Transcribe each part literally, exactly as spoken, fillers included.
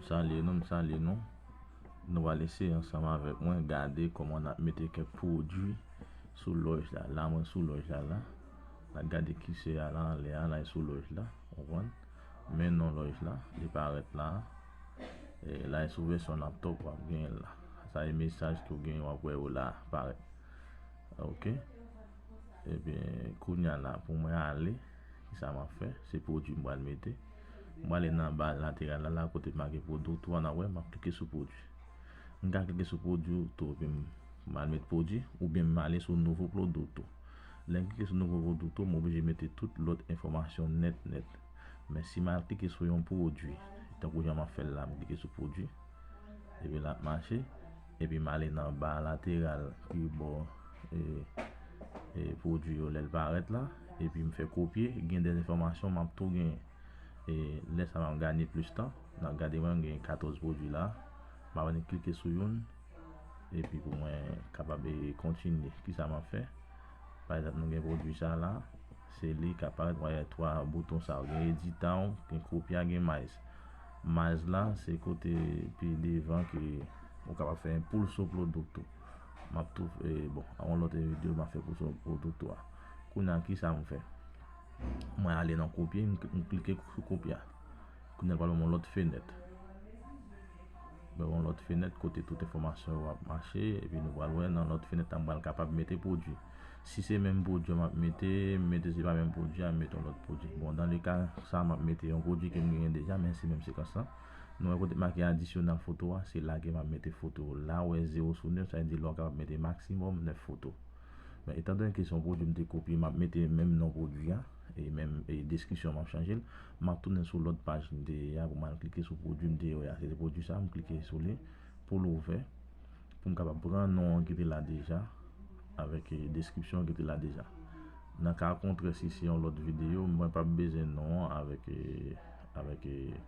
Salye nou, m salye nou. Nou pral eseye ansanm avèk mwen gade kòman n ap mete kèk pwodui sou lòj la. La mwen sou lòj la la. N ap gade ki se a la anlè a, la e sou lòj la, w konprann? Men non lòj la, li parèt la. E la e sou vèsyon laptop w ap genyen l la. Sa e mesaj ke w genyen w ap wè yo la parèt. Ok. Ebyen, kounye a la, pou mwen ale, kisa m ap fè? Se pwodui m pral mete. M prale nan ba lateral la, la kote make pwodui tou an, w ap wè, m ap klike sou pwodui. M ka klike sou pwodui tou, epi m, m al met pwodui, oubyen m ale sou nouvo pwodui tou. Lè m klike sou nouvo pwodui tou, m oblije mete tout lòt enfòmasyon nèt nèt. Men si m al klike sou yon pwodui, tankou jan m ap fè l la, m klike sou pwodui, epi l ap mache, epi m ale nan ba lateral ki bò, e, e, pwodui yo lè l parèt la, epi m fè kopye, gen de enfòmasyon m ap tou genyen. E lè sa a m ap gade plis tan, n ap gade mwen gen katòz pwodui la, m ap annik klike sou youn, epi pou mwen kapab, e, kontinye. Kisa m ap fè? Pa egzanp, nou gen pwodui sa la, se li k ap parèt, w ap wè twa bouton sa yo, gen edit a, gen kopya, gen mais. Mais la, se kote pi devan ke ou kapab fè enpoul sou pwodui tou. M ap tou, e, bon, a yon lòt videyo m ap fè pou sou pwodui tou a. Kounye a, kisa m fè? Mwen ale nan kopye, m, m klike sou kopye a. Kounye a, l pral ban m yon lòt fenèt. Ban m yon lòt fenèt kote tout enfòmasyon yo ap mache, epi nou pral wè nan lòt fenèt la, m pral kapab mete pwodui. Si se menm pwodui a m ap mete, m mete, si se pa menm pwodui a, m mete yon lòt pwodui. Bon, dans le cas sa, m ap mete yon pwodui ke m genyen deja, men se menm sekans lan. Nou wè kote make adisyonèl foto a, se la ke m ap mete foto. La, w wè zewo sou nèf, sa vle di la w kapab mete maksimòm nèf foto. Men, etandone ke se yon pwodui m te kopye, m ap mete menm non pwodui a, e menm, e deskripsyon m ap chanje l. M ap tounen sou lòt paj m te ye a pou m al klike sou pwodui m te ye a. Se te pwodui sa, m klike sou li pou l ouvè, pou m kapab pran non an ki te la deja, avèk, e, deskripsyon an ki te la deja. Nan ka kontrè, si se yon lòt videyo, mwen p ap bezwen non an avèk, e, avèk, e,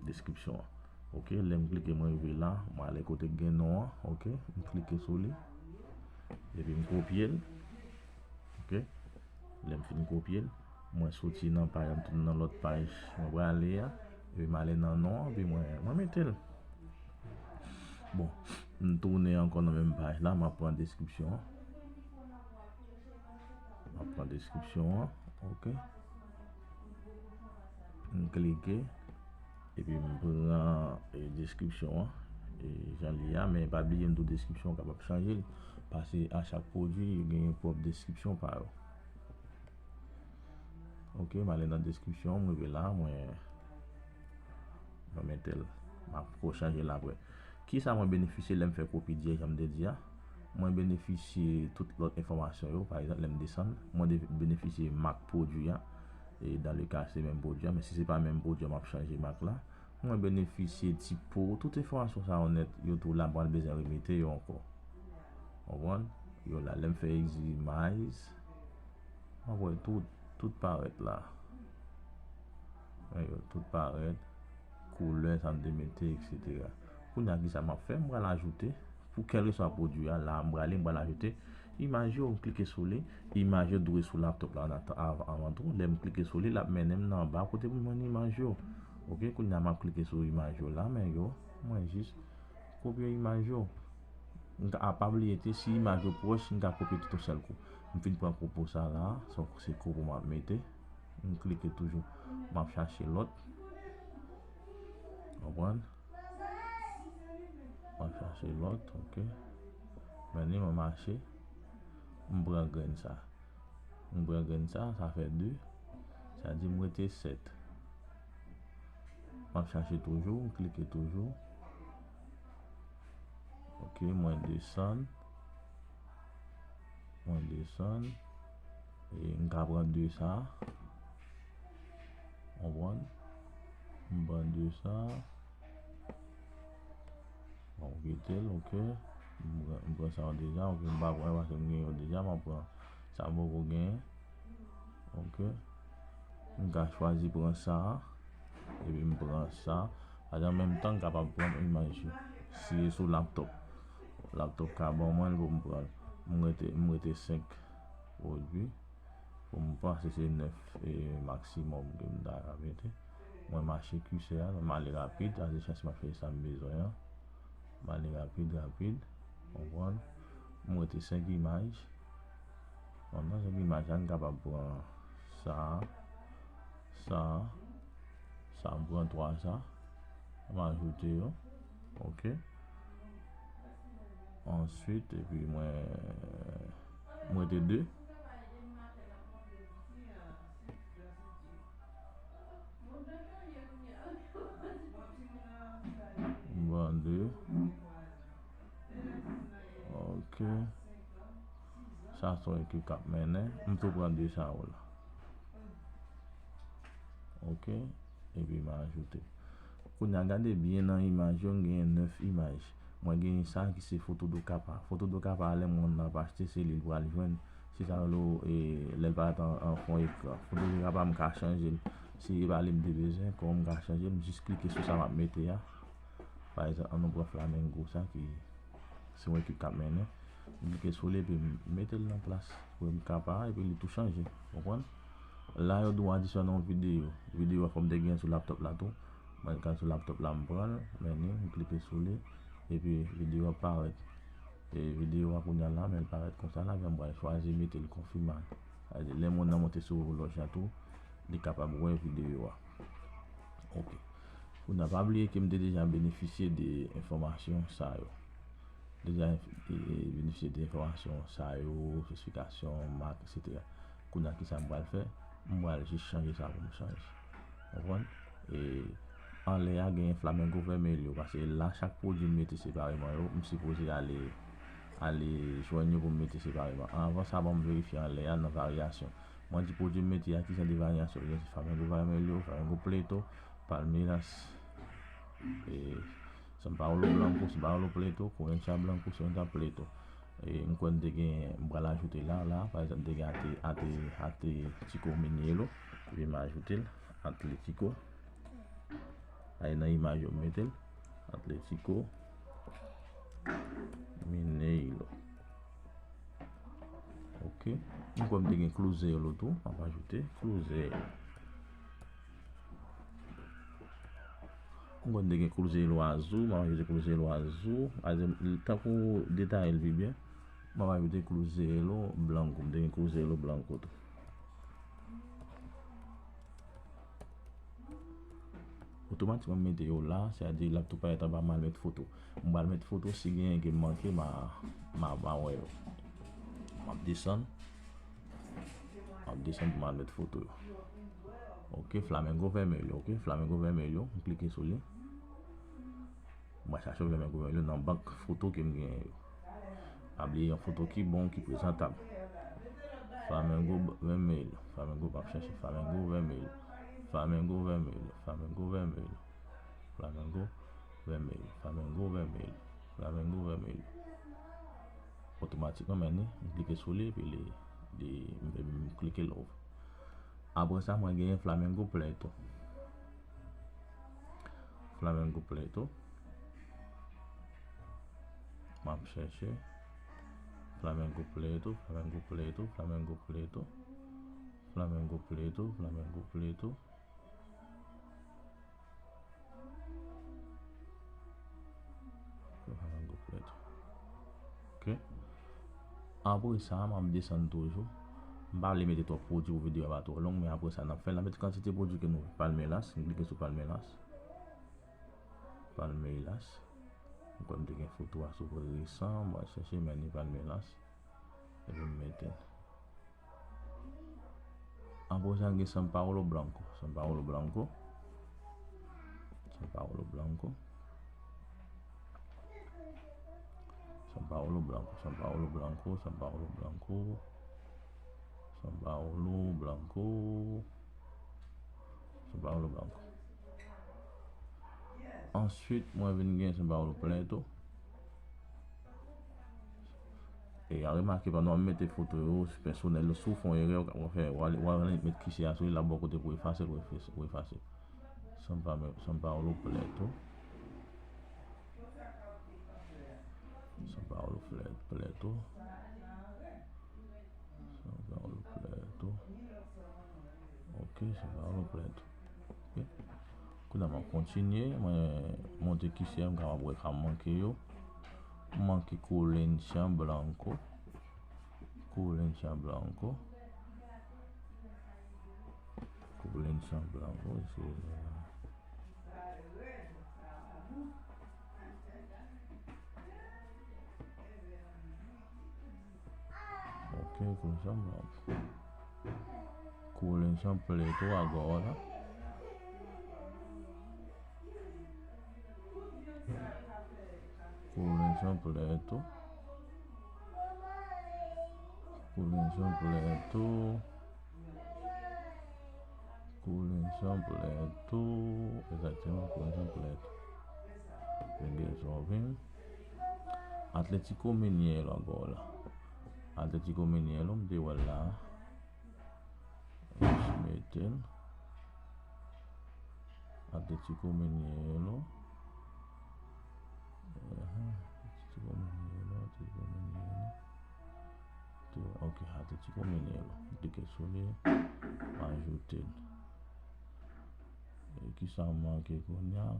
deskripsyon an. Ok, lè m klike, mwen rive la, mwen ale kote k gen non an, ok, m klike sou li, epi m kopye l, ok, lè m fin kopye l, mwen soti nan paj la, m tounen nan lòt paj mwen prale a, epi m ale nan non an, epi mwen, mwen mete l. Bon, m tounen ankò nan menm paj la, m ap pran deskripsyon an. M ap pran deskripsyon an, ok. M klike, epi m pran, e, deskripsyon an, e, jan li a, men pa bliye m di w deskripsyon an kapab chanje l, paske a chak pwodui, yo genyen pwòp deskripsyon pa yo. Ok, m ale nan deskripsyon, m rive la, mwen, mwen mete l, m ap ko chanje l apre. Kisa mwen benefisye lè m fè kopi dirèk, jan m te di a? Mwen benefisye tout lòt enfòmasyon yo, pa egzanp, lè m desann, mwen de-, benefisye mak pwodui a, e dans le cas se menm pwodui a, men si se pa menm pwodui a, m ap chanje mak la. Mwen benefisye ti po, tout enfòmasyon sa yo nèt, yo tou la, m pral bezwen remete yo ankò. Konprann? Yo la, lè m fè exit mais, w ap wè tout, tout parèt la. Wè yo, tout parèt, koulè sa m te mete, etsetera. Kounye a, kisa m ap fè? M pral ajoute, pou kèlkeswa pwodui a, la, m prale, m pral ajoute imaj yo, m klike sou li, imaj yo dwe sou laptop la, an ata-, av-, avan tou, lè m klike sou li, l ap mennen m nan anba kote pou m jwenn imaj yo. Ok, kounye a, m ap klike sou imaj yo la, men yo, mwen jis kopye imaj yo. M ka, a pa bliye tou, si imaj yo pwòch, m ka kopye tout yon sèl kou. M fin pran kopo sa la, se, se kopo m ap mete. M klike toujou, m ap chache lòt. Konprann? M ap chache lòt, ok. Men li, mwen mache. M pran grenn sa. M pran grenn sa, sa fè de. Sa di m rete sèt. M ap chache toujou, m klike toujou. Ok, mwen desann. Mwen desann. E m ka pran de sa. Konprann? M pran de sa. Bon, m kite l, ok. M pran, m pran sa yo deja, ok. M pa pran yo paske m gen yo deja, m ap pran sa m poko genyen. Ok. M ka chwazi pran sa a, epi m pran sa. Paske an menm tan, m kapab pran imaj yo. Si e sou laptop, laptop ka ban mwen l pou m pran l. M rete, m rete senk pwodui. Pou m panse se nèf, e, maksimòm ke m ta ka mete. Mwen mache kisè a, m ale rapid, a se chans m ap fè sa m bezwen an. M ale rapid, rapid, konprann. M rete senk imaj. Pandan senk imaj la, n kapab pran sa, sa, sa, m pran twa sa, m ajoute yo, ok. Answit, epi mwen, m rete de. M pran de. Ok. Sa se yon ekip k ap mennen. M tou pran de sa yo la. Ok. Epi m ajoute. Kounye a, gade byen nan imaj yo, m genyen nèf imaj. Mwen genyen sa ki se foto do kapa. Foto do kapa a, lè moun nan ap achte, se li l pral jwenn. Se sa yo, e, lè l parèt an, an fon ekran. Foto do kapa, m ka chanje l. Si e pa li m te bezwen, kòman m ka chanje l? M jis klike sou sa m ap mete a. Pa egzanp, ann nou pran Flamengo sa ki se yon ekip k ap mennen. M klike sou li epi m mete l nan plas pou m kapa, epi li tou chanje. Konprann? La, yo di w adisyone yon videyo. Videyo a fò m te gen sou laptòp la tou. Mwen ka sou laptòp la, m pran l, mennen, m klike sou li, epi videyo a parèt. E videyo a kounye a la, men l parèt konsa la, men m pral chwazi mete l konfime. Sa vle di, lè moun nan monte sou lòj la tou, li kapab wè videyo a. Ok. Kounye a, pa bliye ke m te deja benefisye de enfòmasyon sa yo. Deja enf-, e, benefisye de enfòmasyon sa yo, espesifikasyon, mak, etsetera. Kounye a, kisa m pral fè? M pral jis chanje sa pou m chanje. Konprann? E anlè a, genyen Flamengo Vermelho, paske la, chak pwodui m mete separeman yo, m sipoze ale, ale jwenn yo pou m mete separeman. Anvan sa, ban m verifye anlè a nan varyasyon. Mwen di pwodui m mete a, ki jan de varyasyon? Gen Flamengo Vermelho, Flamengo Preto, Palmeiras, e, São Paulo Blanco, São Paulo Preto, Corinthians Blanco, Corinthians Preto. E, m kwè m te gen, m pral ajoute la, la, pa egzanp, m te gen Ate-, Ate-, Atlético Mineiro, epi m ajoute l, Atlético. Ay nan imaj yo, m mete l, Atlético Mineiro. Ok. M kwè m te gen Cruzeiro tou, m ap ajoute Cruzeiro. M konn te gen Cruzeiro Azul, m ap ajoute Cruzeiro Azul. Azul, tankou detaye l pi byen, m ap ajoute Cruzeiro Blanco. M te gen Cruzeiro Blanco tou. Otomatikman, m mete yo la, sa vle di l ap tou parèt anba m al met foto. M pral met foto, si genyen ke m manke, m a, m a, m a wè yo. M ap desann. M ap desann pou m al met foto yo. Ok, Flamengo Vermelho, ok, Flamengo Vermelho, m klike sou li. M pral chache Flamengo Vermelho nan bank foto ke m genyen yo. Pa bliye yon foto ki bon, ki prezantab. Flamengo Vermelho, Flamengo, m ap chache Flamengo Vermelho. Flamengo Vermelho, Flamengo Vermelho. Flamengo Vermelho, Flamengo Vermelho, Flamengo Vermelho. Otomatikman, men li, m klike sou li, epi li, li, m, m klike love. Apre sa, mwen genyen Flamengo Preto. Flamengo Preto. M ap chèche. Flamengo Preto, Flamengo Preto, Flamengo Preto. Flamengo Preto, Flamengo Preto. Flamengo Preto. Ok. Apre sa, m ap desann toujou. M pa vle mete twòp pwodui pou videyo a pa twò long, men apre sa, n ap fè l, n ap mete kantite pwodui ke nou vle. Palmeiras, m klike sou Palmeiras. Palmeiras. M kwè m te gen foto a sou resan, m al chèche, men ni Palmeiras. Epi m mete l. Apre sa, gen São Paulo Blanco. São Paulo Blanco. São Paulo Blanco. São Paulo Blanco, São Paulo Blanco, São Paulo Blanco. São Paulo Blanco. São Paulo Blanco. Answit, mwen vin gen São Paulo Preto. E a remake, pandan w ap mete foto yo pèsonèl yo, si w fè yon erè, w ka, w fè, w al, w al met kise a sou li, l ap ba w kote pou efase l, pou efase, pou efase. São Pa-, São Paulo Preto. São Paulo Fle-, Preto. São Paulo Preto. Ok, São Paulo Preto. Ok. Nan, m ap kontinye, mwen montre kisè m kapab wè ka manke yo. M manke Colencia Blanco. Colencia Blanco. Colencia Blanco, se Ok, Colencia Blanco. Colencia Pleto agora. Colencia Pleto. Colencia Pleto. Colencia Pleto. Exactement, Colencia Pleto. Venga, eso, bien. Atlético Mineiro agora. Atlético Mineiro, m te wè l la. Mete l. Atlético Mineiro. Aha, Atlético Mineiro, Atlético Mineiro. Ok, Atlético Mineiro. M klike sou li. M ajoute l. E kisa m manke kounye a?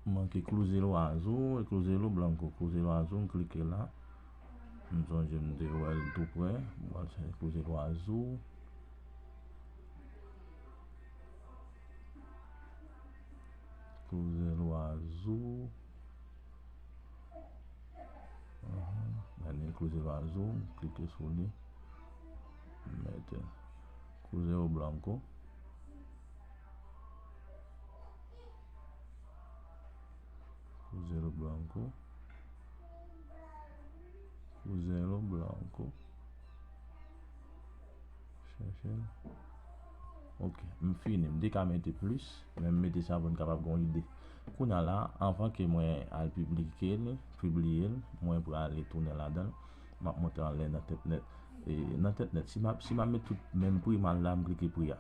Manke Cruzeiro Azul e Cruzeiro Blanco. Cruzeiro Azul, m klike la. M sonje m te wè l tou prè. M pral chèche Cruzeiro Azul. Cruzeiro Azul. Gade Cruzeiro Azul, m klike sou li. M mete Cruzeiro Blanco. Cruzeiro Blanco. Cruzeiro Blanco. Chèche l. Ok, m fini. M te ka mete plis, men m mete sa pou n kapab gen yon ide. Kounye a la, anvan ke mwen al piblike l, pibliye l, mwen prale tounen ladan l. M ap montre anlè nan tèt nèt. E nan tèt nèt, si m ap, si m ap met tout menm pri, m al la, m klike pri a.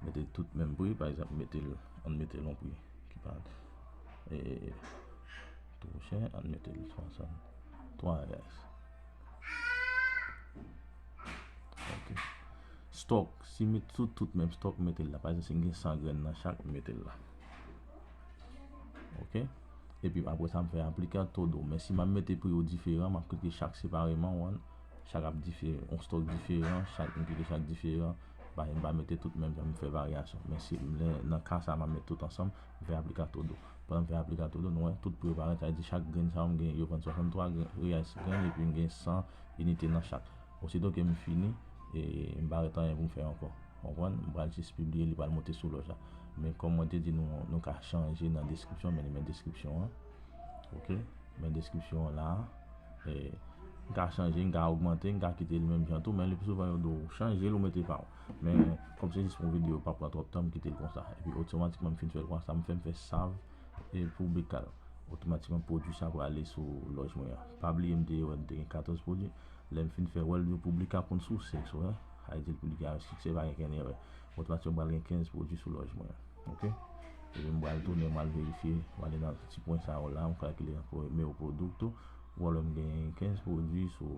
Mete tout menm pri, pa egzanp, mete l, ann mete l yon pri ki pa e, twò chè, ann mete l swasanntwa reais. Ok. Stock, si met tout, tout menm stock, mete l la. Pa egzanp, si m gen san grenn nan chak, mete l la. Ok. Epi apre sa, m fè aplicar todo. Men si m ap mete pri yo diferan, m ap klike chak separeman, w konn, chak ap diferan, yon stock diferan, chak, m klike chak diferan, pa, m pa mete tout menm jan, m fè varyasyon. Men si, lè, nan ka sa, m ap met tout ansanm, m fè aplicar todo. Pandan m fè aplicar todo, nou wè, tout pri yo parèt, sa vle di chak grenn sa yo, m gen, yo vann swasanntwa grenn, reais grenn, epi m gen san inite nan chak. Osito ke m fini, e m pa ret anyen pou m fè ankò. Konprann? M pral jis pibliye, li pral monte sou lòj la. Men kòm mwen te di nou, nou ka chanje nan deskripsyon, men, men deskripsyon an. Ok? Men deskripsyon an la. E, m ka chanje, m ka ogmante, m ka kite l menm jan tou, men le pli souvan yo di w chanje l ou mete pa w. Men kòm se jis yon videyo, pa pran twòp tan, m kite l konsa. Epi otomatikman m fin fè l konsa, m fè, m fè save e publicar. Otomatikman pwodui sa prale sou lòj mwen an. Pa bliye m te wè m te gen katòz pwodui. Lè m fin fè wè l yo publicar konn sou sèks, wè. Sa vle di l publicar avèk siksè, pa gen kenn erè. Otomatikman pral gen kenz pwodui sou lòj mwen an. Ok? Epi m pral tounen, m al verifye, m ale nan ti pwen sa yo la, m kalkile ankò meu produto, w wè m gen kenz pwodui sou,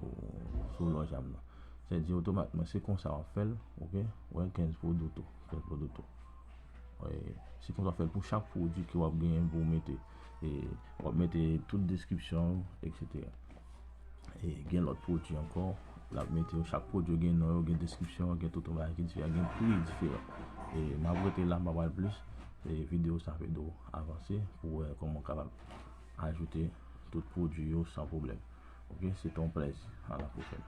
sou lòj a m nan. Sa vle di otomatikman, se konsa w ap fè l, ok? Wè, kenz produto, kenz produto. E, se konsa w ap fè l pou chak pwodui ke w ap genyen pou w mete. E, w ap mete tout deskripsyon yo, etsetera. E gen lòt pwodui ankò, l ap mete yo, chak pwodui yo gen non yo, gen deskripsyon, gen tout yon bagay ki diferan, gen pri diferan. E m ap rete la, m pa pral plis. E videyo sa ap ede w avanse pou w wè kòman w kapab ajoute tout pwodui yo san pwoblèm. Ok, se te yon plèzi. A la pwochèn.